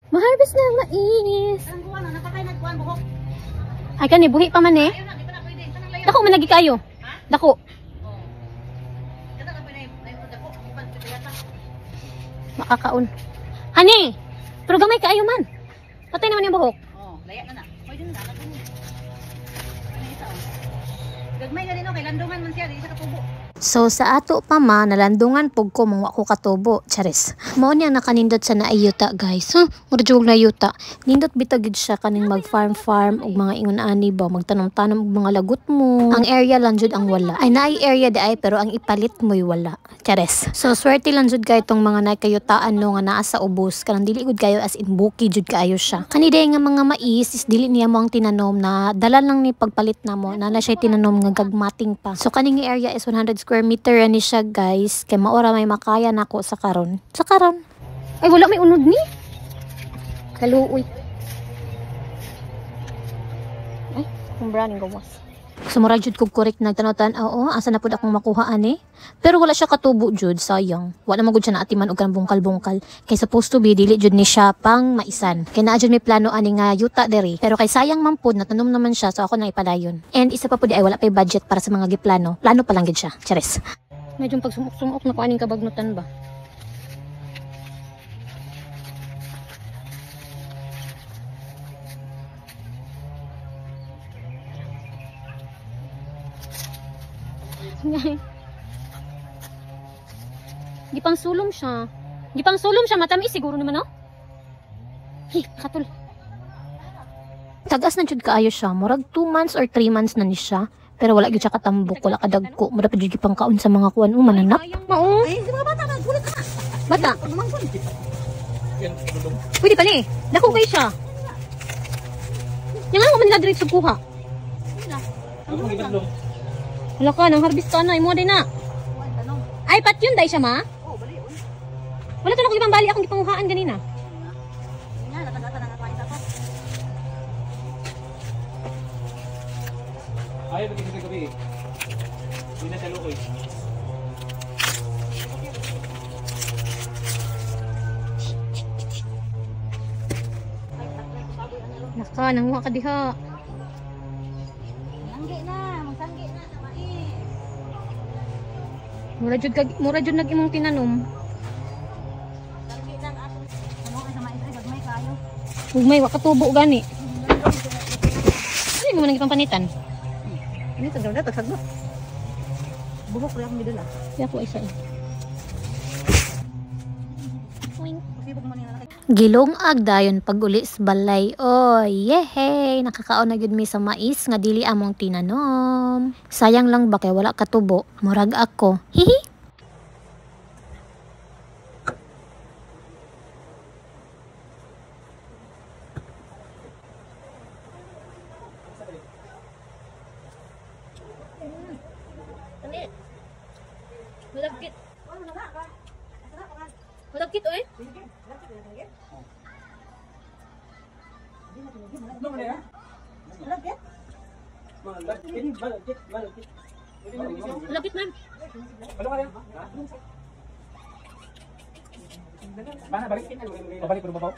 Maharvest na ang mais. Ay kani buhi pa man eh. Dako man lagi kayo. Dako. Makakaon. Hani. Pero gamay kaayo man. Patay naman yung buhok. Oh, laya na na. Pwede na na. Gagmay na rin kay landungan man siya, di siya katubo. So sa ato pa ma, nalandungan pug ko mong wako katubo. Charis. Mao niya nakanindot sa naayuta, guys. Huh? Mura jud og nayuta. Nindot bitaw gid siya kaning mag farm farm og mga ingon ani ba, magtanom-tanom og mga lagot mo. Ang area lang jud ang wala. Ay naay area di ay pero ang ipalit mo'y wala. Charis. So swerte lang jud kay tong mga nakayutaan no nga naa sa ubos kanang dili gud kayo as in buki jud kaayo siya. Kani day nga mga mais is dili niya mo ang tinanom na dala lang ni pagpalit namo na na siya tinanom nga gagmating pa. So kaning area is 100 square meter ani siya, guys, kay maora may makaya nako sa karon. Sa karon. Ay wala may unod ni. Kaluoy. Ay, kung browning gawas. So mura jud kog correct nagtanaw-tan, oo, asa na pud akong makuha ani. Pero wala siya katubo jud, sayang. Wala man gud siya naatiman og kanang bungkal-bungkal. Kay supposed to be dili jud ni siya pang maisan. Kay naa jud may plano ani nga yuta diri. Pero kay sayang man pud natanom naman siya, so ako na ipadayon. And isa pa pud ay wala pay budget para sa mga giplano. Plano pa lang gid siya. Charis. Medyo pagsumok-sumok na ko aning kabagnutan ba. Di pang sulom siya. Di pang sulom siya, matamis siguro naman, no? Hi, katul. Tagas na jud kaayo siya. Murag 2 months or 3 months na ni siya. Pero wala gyud siya katambok, wala kadagko. Mura pa jud gipang kaon sa mga kuan, mananap. Mao. Ay, di mga bata man, gulat na. Bata. Pwede pa ni. Dako kay siya. Yang nga man nila diretso kuha. Wala ka, nang harvest ka na, imo din na. Ay, pat yun, dahil siya, ma? Wala to na kong ibang bali akong gipanguhaan ganina. Ayaw, pati sa gabi eh. Hindi na siya lukoy. Naka, nanguha ka diha. Sanggi na, magsanggi na sa mais. Mura jud nag imong tinanom. Sanggi na ang atong ano ay sa mais ay gagmay kayo. Ugmay wa katubo gani. Ano mo nang ipampanitan? Ini tagaw na tagsagno. Buhok ra akong gidala. Siya ko isa eh. Pasibog man nila. Gilong ag dayon pag-uli sa balay. Oy, yehey! Nakakaon na gyud mi sa mais nga dili among tinanom. Sayang lang ba kay wala katubo. Murag ako. Hihi! Malagkit. Malagkit, oy. Malagkit, malagkit, malagkit. Malagkit, ma'am. Ano ka rin? Bana, balik. Pabalik, pero babaw.